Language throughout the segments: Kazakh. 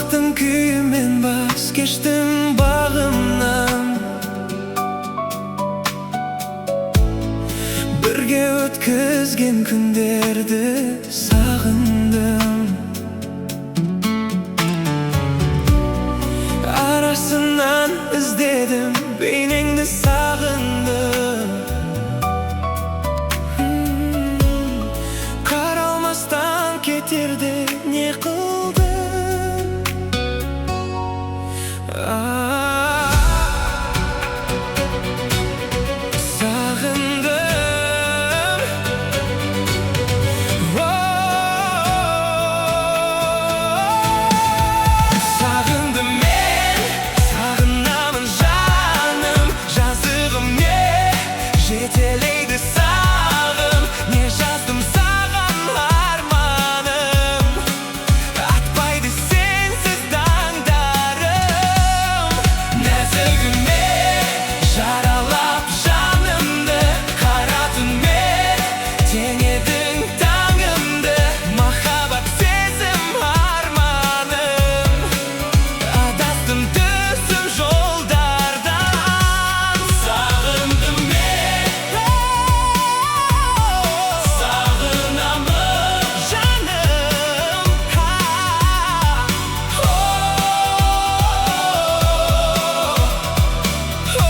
Жастықтың күйімен баз кештім бағымнан. Бірге өткізген күндерді сағындым. Арасынан іздедім бейнеңді, сағындым. Қаралмастан кетерде не қылдың? А, сағындым. О, сағындым мен, сағынамын, жаным. Жазығым не, жетелейді сағым. Не жаздым саған, арманым? Атпайды сенсіз таңдарым. Нәзігіме жаралап жанымды, қара түнмен теңедің таңымды. Махаббат, сезім, арманым, адастым түсім жолдардан. Сағындым мен, сағынамын, жаным. Ха. О, о,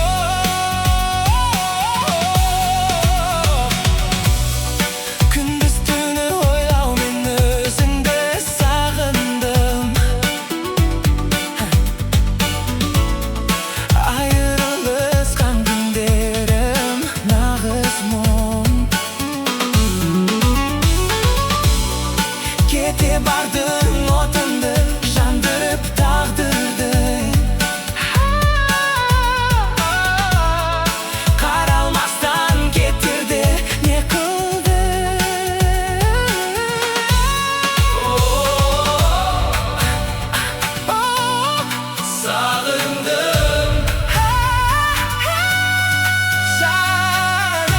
Күндіз түні ойлаумен өзіңді сағындым. Айырылысқан күндерім нағыз мұң. Кете бардың, отымды жандырып тағдырдың. Қаралмастан кетерде не қылдың? Сағындым, жаным.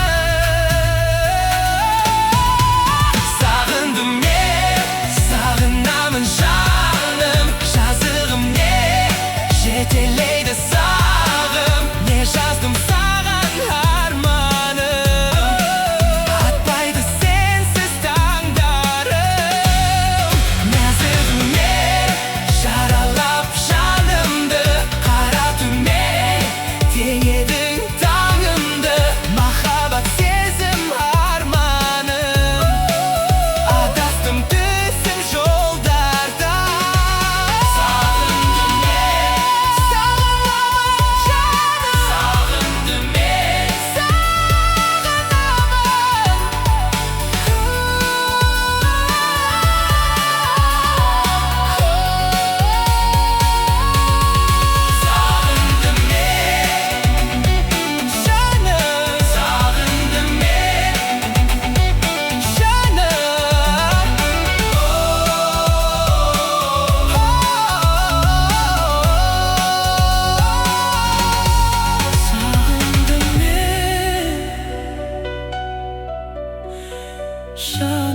Сағындым мен, сағынамын, жаным. Жазығым не, жетелейді сағым. Не жаздым саған, арманым? Атпайды сенсіз таңдарым. Нәзігіме жаралап жанымды, қара түнмен теңедің таңымды. Махаббат, сезім, арманым, адастым түсім жолдардан. Сағындым мен, сағынамын, жаным. Сағындым мен, сағынамын. Сағындым мен, жаным. Сағындым мен, жаным. Сағындым мен, жаным.